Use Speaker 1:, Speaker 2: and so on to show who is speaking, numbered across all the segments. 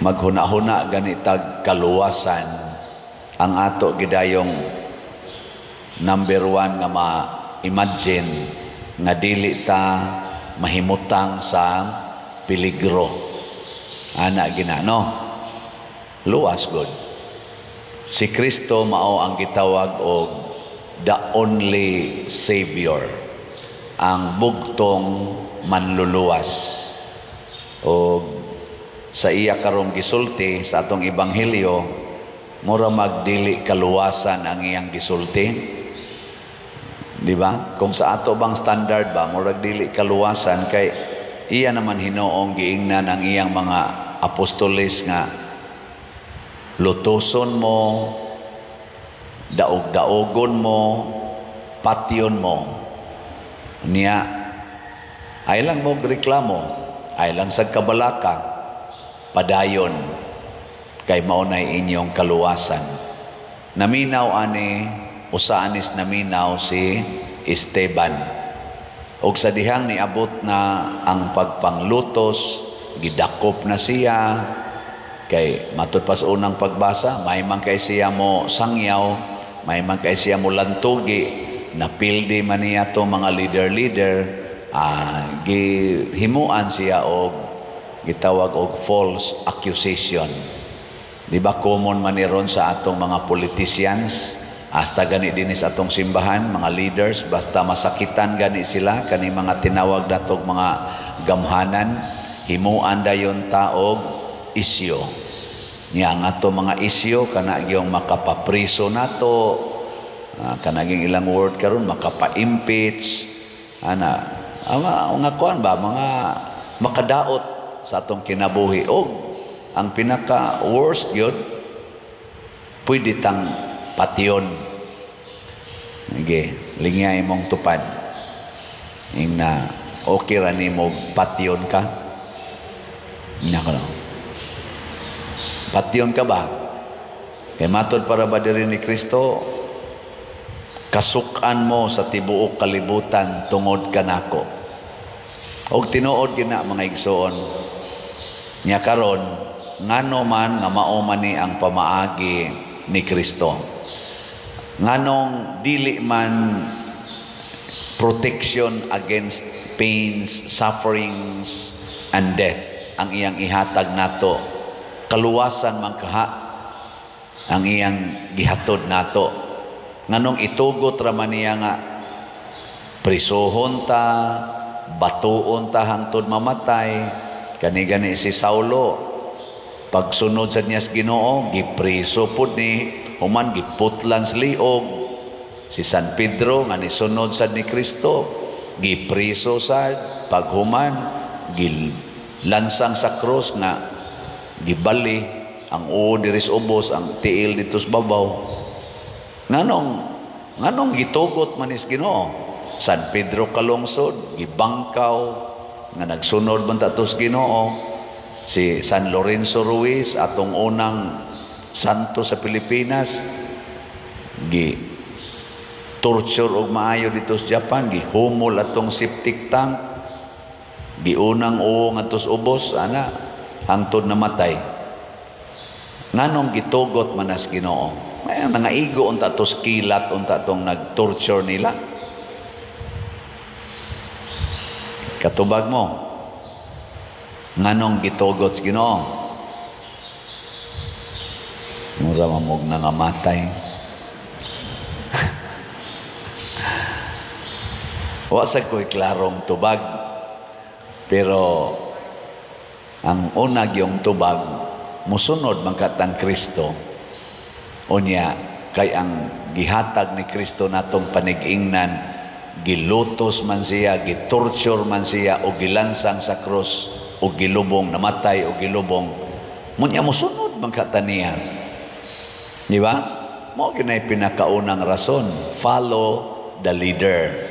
Speaker 1: Maghuna-huna ganitag kaluwasan, ang ato gidayong number one nga ma-imagine nga dili ta mahimutang sa peligro. Ana gina, no? Luwas gud. Si Kristo mao ang gitawag og the only Savior, ang bugtong manluluwas. O sa iya karong gisulti sa atong ebanghelyo, mura magdili kaluwasan ang iyang gisulti. Di ba? Kung sa ato bang standard ba, murag dili kaluwasan kay iya naman Hinoong giingnan ang iyang mga apostoles nga lutuson mo, daog-daogon mo, patyon mo. Niya, ay lang mo reklamo, ay lang sa kabalaka, padayon, kay mao nay inyong kaluwasan. Naminaw ani, usa anis naminaw si Esteban. Og sa dihang niabot na ang pagpanglutos, gidakop na siya, kay matud pa sa unang pagbasa, may man kay siya mo sangyaw, may man kay siya mo lantugi, napildi man niya to mga leader-leader, gihimuan siya og gitawag og false accusation. Di ba common man ni ron sa atong mga politicians, hasta gani din sa atong simbahan, mga leaders, basta masakitan gani sila, kani mga tinawag datog mga gamhanan, himuan dayon taog isyo. Niya ang ato mga isyo kana gyung makapapriso nato, kana gyung ilang word karon, makapa-impeach ana, ama nga kuan ba, mga makadaot sa atong kinabuhi, og ang pinaka worst yun, pwede tang patyon. Sige, lingya imong tupad. Ing na okay ra nimo patyon ka? Nya ko no. Patyon ka ba? Kay matod para ba diri ni Kristo, kasukan mo sa tibuok kalibutan tungod kanako. Og tinuod gina, mga igsoon. Nya karon, ngano man nga mao man ni ang pamaagi ni Kristo? Nganong dili man protection against pains, sufferings, and death ang iyang ihatag nato? Kaluwasan man kaha ang iyang gihatod nato. Nganong itugot ra man niya nga prisuhon ta, batuon ta hangtod mamatay? Kani gani si Saulo, pagsunod sa niya sa Ginoo, gipriso pud ni, human giputlan sa liog. Si San Pedro nga nisunod sad ni Kristo, gipriso sad, paghuman gilansang sa krus nga gibali ang uo diri sa ubos, ang tiil dito sa babaw. Nganong gitugot man is Ginoo? San Pedro Kalungsod, gibangkaw nga nagsunod man ta sa Ginoo. Si San Lorenzo Ruiz, atong unang santo sa Pilipinas, gi torture og maayo dito sa Japan, gihumol atong septic tank, giunang uo ngadto sa ubos ana hangtod namatay. Nganong gitugot man as Ginoo? May nangaigo unta to kilat unta tong nag-torture nila. Katubag mo, nganong gitugot sa Ginoo? Mura mamog nangamatay. Wa sa ko'y klarong tubag, pero ang una gyung tubag, musunod man katang Kristo. Unya, kay ang gihatag ni Kristo natong panig-ingnan, gilutos man siya, gitorture man siya, o gilansang sa krus, o gilubong, namatay o gilubong. Munya musunod man kata niya. Di ba? Mao ginay pinakaunang rason, follow the leader.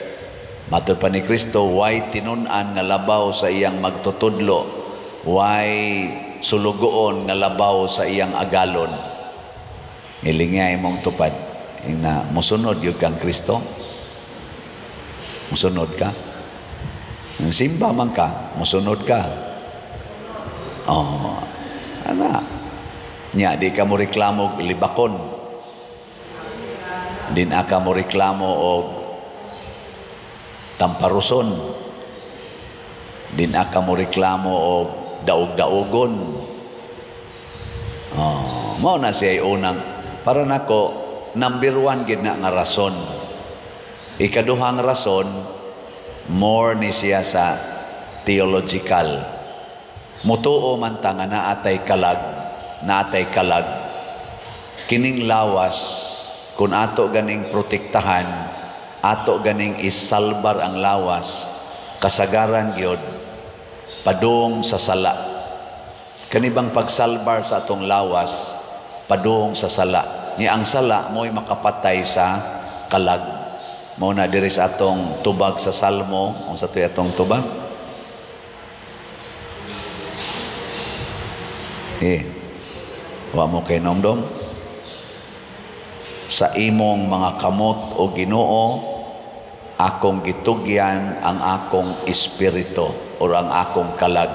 Speaker 1: Matod pa ni Kristo, why tinun-an nga labaw sa iyang magtutudlo? Why sulugoon nga labaw sa iyang agalon? Ilinga imong tupad. Ina musunod yun kang Kristo. Musunod ka. Simba man ka, musunod ka. Oh. Ana. Nya di ka mo reklamo og libakon. Di na ka mo reklamo og tamparuson. Di na ka mo reklamo og daog-daogon. Oh, mao na siya unang para nako, number one gid na nga rason. Ikaduhang rason, more ni siya sa theological. Mutuo man ta nga naatay kalag, naatay kalag. Kining lawas, kung ato ganing protektahan, ato ganing isalbar ang lawas, kasagaran gyud padung sa sala. Kanibang pagsalbar sa atong lawas, padung sa sala. Ni ang sala mo'y makapatay sa kalag. Mao na diri sa atong tubag sa Salmo, unsa to'y atong tubag? Wa mo kay nomdom? Sa imong mga kamot, o Ginoo, akong gitugyan ang akong espiritu or ang akong kalag.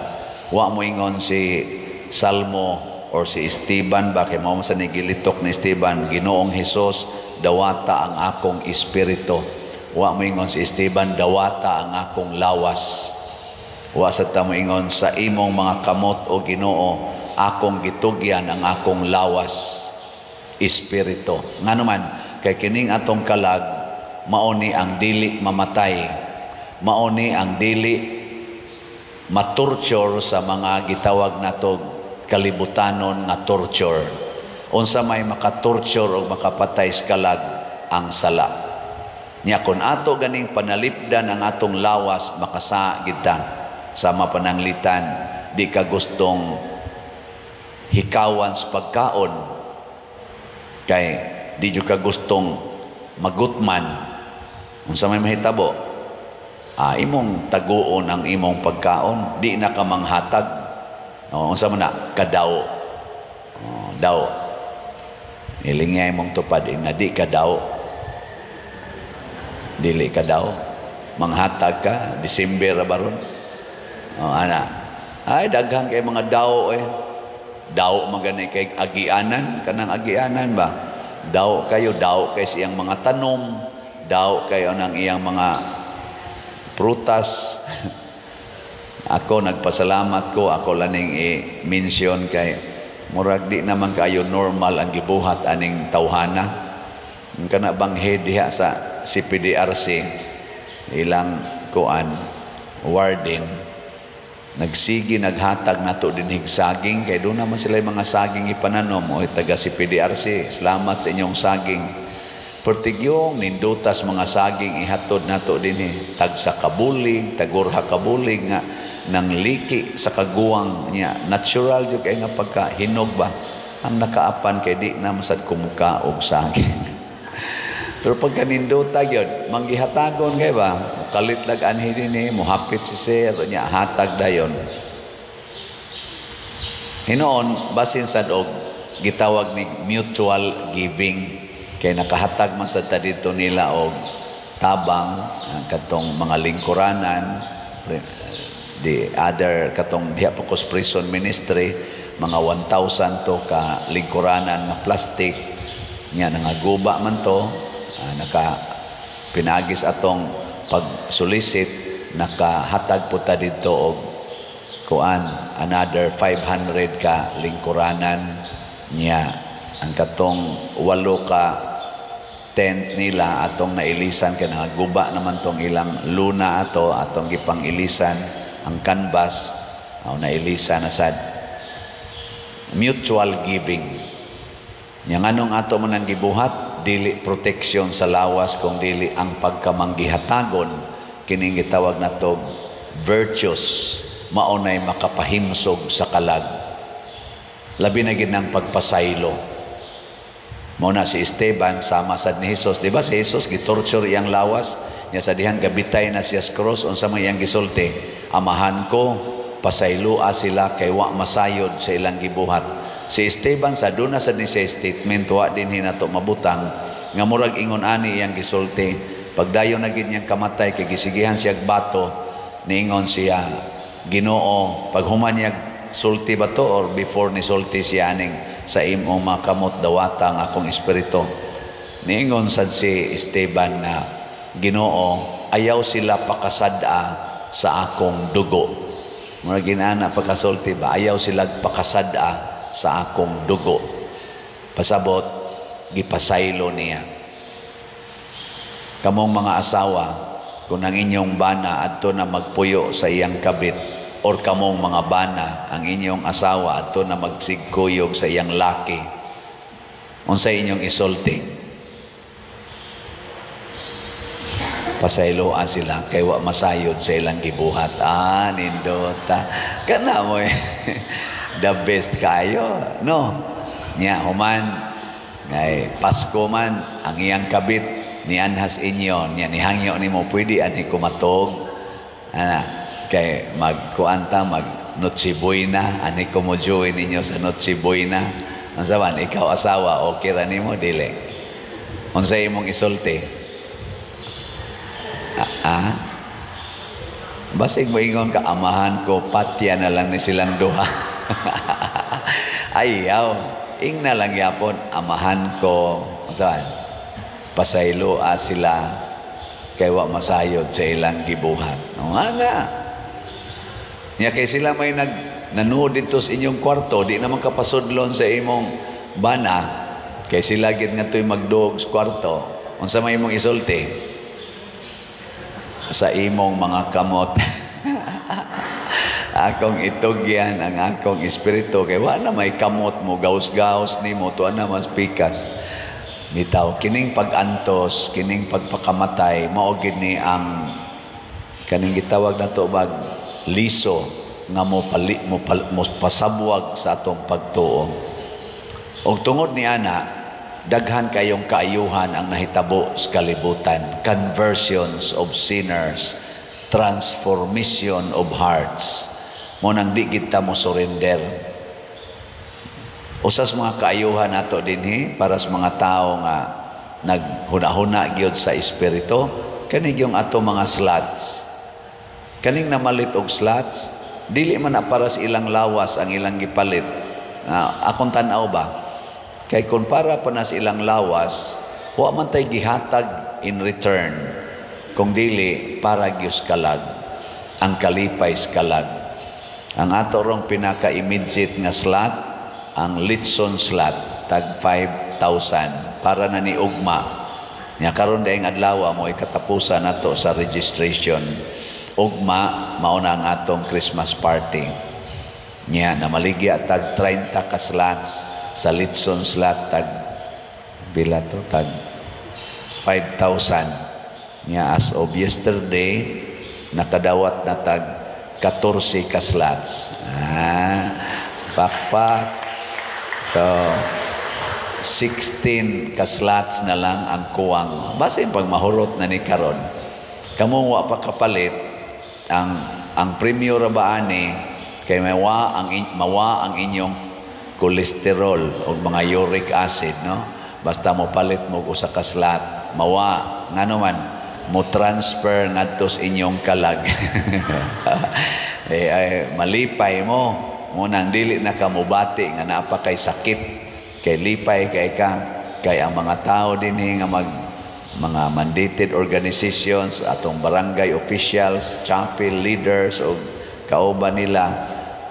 Speaker 1: Wa mo ingon si Salmo or si Esteban ba, kay mao sa nigilitok ni Esteban, "Ginoong Hesus, dawata ang akong espiritu." Wa mo ingon si Esteban, "Dawata ang akong lawas." Wa sa ta mo ingon, "Sa imong mga kamot, o Ginoo, akong gitugyan ang akong lawas, espiritu." Ngano man, kay kining atong kalag mao ni ang dili mamatay, mao ni ang dili matorture sa mga gitawag nato kalibutanon nga torture. Unsa may makatorture o makapatay sa kalag? Ang sala. Nya kun ato ganing panalipdan ang atong lawas, makasa kita. Sama pananglitan, di ka gustong hikawan sa pagkaon, kay di jud ka gustong magutman. Unsa may mahitabo? Imong taguon ang imong pagkaon, di na ka manghatag. O, unsa man na? Kadaw. O, daw. Ilingay imong tupad nga di ka daw. Dili ka daw. Manghatag ka, December ra baron. O, ana. Ay, daghan kay mga daw eh. Daw magani kay agianan, kanang agianan ba? Daw kayo, daw kay siyang mga tanom, daw kayo ng iyang mga prutas. Ako nagpasalamat ko, ako laning i-mention kay murag di naman kayo normal ang gibuhat aning tawhana. Ang kana bang head diha sa CPDRC, ilang kuan warden, nagsigi naghatag nato dinhig saging, kay doon naman sila mga saging ipananom. O taga CPDRC, salamat sa inyong saging. Pertigyong nindutas mga saging ihatod nato dinhi, tag sa kabulig, tagurha kabulig nga nang liki sa kaguwang niya. Natural jud kay nga pagka hinog ba ang nakaapan, kay di na masad kumuka og saging. Pero pagka nindota gyud, manggihatagon kay ba, kalit lag anhi dinhi, mohapit si sir niya, hatag dayon. Hinoon basin sad og gitawag ni mutual giving, kay nakahatag man sad ta didto nila og tabang katong mga lingkuranan, the other katong diha pa kos prison ministry, mga 1,000 to ka lingkuranan nga plastic niya, nangaguba man to, naka pinagis atong pagsulisit, nakahatag po ta didto og kuan another 500 ka lingkuranan niya. Ang katong 8 ka tent nila atong nailisan kay nangaguba naman tong ilang luna ato, atong gipang ilisan ang canvas, o nailisan na sad. Mutual giving. Nya nganong ato man ang gibuhat, dili protection sa lawas kung dili ang pagkamanggihatagon, kining gitawag nato virtues, mao nay makapahimsog sa kalag. Labi na gid ang pagpasaylo. Mao na si Esteban sama sad ni Jesus, di ba si Jesus gitorture iyang lawas niya sa dihang gabitay na siya sa cross, unsa man iyang gisulti? "Amahan ko, pasayloa sila kay wa masayod sa ilang gibuhat." Si Esteban sa duna sad ni siya statement, wa din hinato mabutang nga murag ingon ani iyang gisulti. Pagdayon na gid niyang kamatay kay gisigihan siya bato, niingon siya, "Ginoo," paghuman niya sulti ba to or before ni sulti siya aning "Sa imong mga kamot dawata ang akong espiritu"? Niingon sad si Esteban nga, "Ginoo, ayaw sila pakasad-a sa akong dugo." Mura ginana pagkasulti ba, "Ayaw sila pakasad-a sa akong dugo." Pasabot, gipasaylo niya. Kamong mga asawa, kung ang inyong bana adto na magpuyo sa iyang kabit, or kamong mga bana, ang inyong asawa adto na magsigkuyog sa iyang laki, unsay inyong isulti? Pasayloan sila kay wa masayod sa ilang gibuhat. Ah, nindota. Kana mo eh. The best kayo, no? Nya human ngay Pasko man, ang iyang kabit nianhas inyo, nya nihangyo nimo, "Pwede ani kumatog?" Ana, kay magkuan ta, mag Noche Buena, ani ko mo join ninyo sa Noche Buena. Unsa man, ikaw asawa, okay ra nimo dili? Unsay imong isulti? Ah? Basig moingon ka, "Amahan ko, patya na lang ni silang duha." Ayaw. Ingna lang yapon, "Amahan ko." Unsa man? Pasayloa sila kay wa masayod sa ilang gibuhat. O nga na. Nya kay sila may nag nanuod dito sa inyong kwarto, di naman kapasudlon sa imong bana, kay sila gid nga to'y magduog sa kwarto. Unsa may imong isulti? "Sa imong mga kamot akong itugyan ang akong espiritu," kay wa na may kamot mo gaus-gaus nimo tuwa na mas pikas. Bitaw kining pag-antos, kining pagpakamatay, mao gid ni ang kaning gitawag nato bag liso nga mo pali, mo, pal, mo pasabwag sa atong pagtuo. Og tungod ni ana, daghan kayong kaayuhan ang nahitabo sa kalibutan, conversions of sinners, transformation of hearts. Mo nang di kita mo surrender. Usas mga kaayuhan nato dinhi para sa mga tao nga naghuna-huna gyud sa espiritu, kani yung ato mga slots. Kaning namalit og slots, dili man na para sa ilang lawas ang ilang gipalit. Akong tan-aw ba? Kay kung para pa na sa ilang lawas, wa man tay gihatag in return. Kung dili para gyud kalag, ang kalipay sa kalag. Ang ato rong pinaka-immediate nga slot, ang Litson slot, tag 5,000 para na ni ugma. Nya karon dayong adlaw mo katapusan nato sa registration. Ugma mao na ang atong Christmas party. Nya namaligya tag 30 ka slots sa Litson slot, tag pila to, tag 5,000. Nya as of yesterday, nakadawat na tag 14 ka slots. Ah, pakpak. So, 16 ka slots na lang ang kuwang. Basin pag mahurot na ni karon. Kamo wa pa kapalit, ang premyo ra ba ani kay mawa ang inyong kolesterol o mga uric acid, no? Basta mo palit mo usa ka slot, mawa. Ngano man mo transfer ngadto sa inyong kalag. Eh, ay, malipay mo. Munang dili na ka mubati nga naa pa kay sakit, kay lipay kay ka, kay ang mga tao dinhi nga mag mga mandated organizations, atong barangay officials, chapel leaders o kauban nila,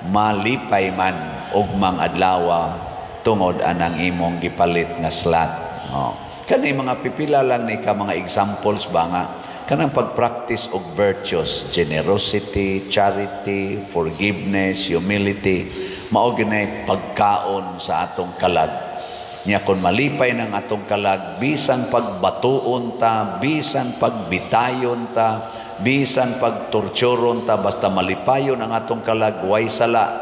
Speaker 1: malipay man ugmang adlaw tungod anang imong gipalit nga slot. Oh. Kani mga pipila lang ni ka mga examples ba nga kanang pag-practice og virtues, generosity, charity, forgiveness, humility, mao ginay pagkaon sa atong kalag. Nya kon malipay ng atong kalag, bisan pagbatuon ta, bisan pagbitayon ta, bisan pagtorturon ta, basta malipayon ang atong kalag, way sala,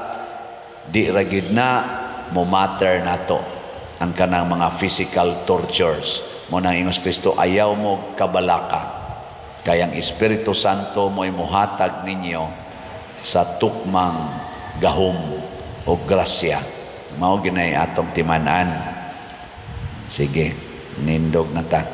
Speaker 1: di ra gid na mo matter nato ang kanang mga physical tortures. Mo nang ingos Kristo, "Ayaw mo kabalaka. Kay ang Espiritu Santo mo'y muhatag ninyo sa tukmang gahom o grasya." Mao ginay atong timan-an. Sige, nindog na ta.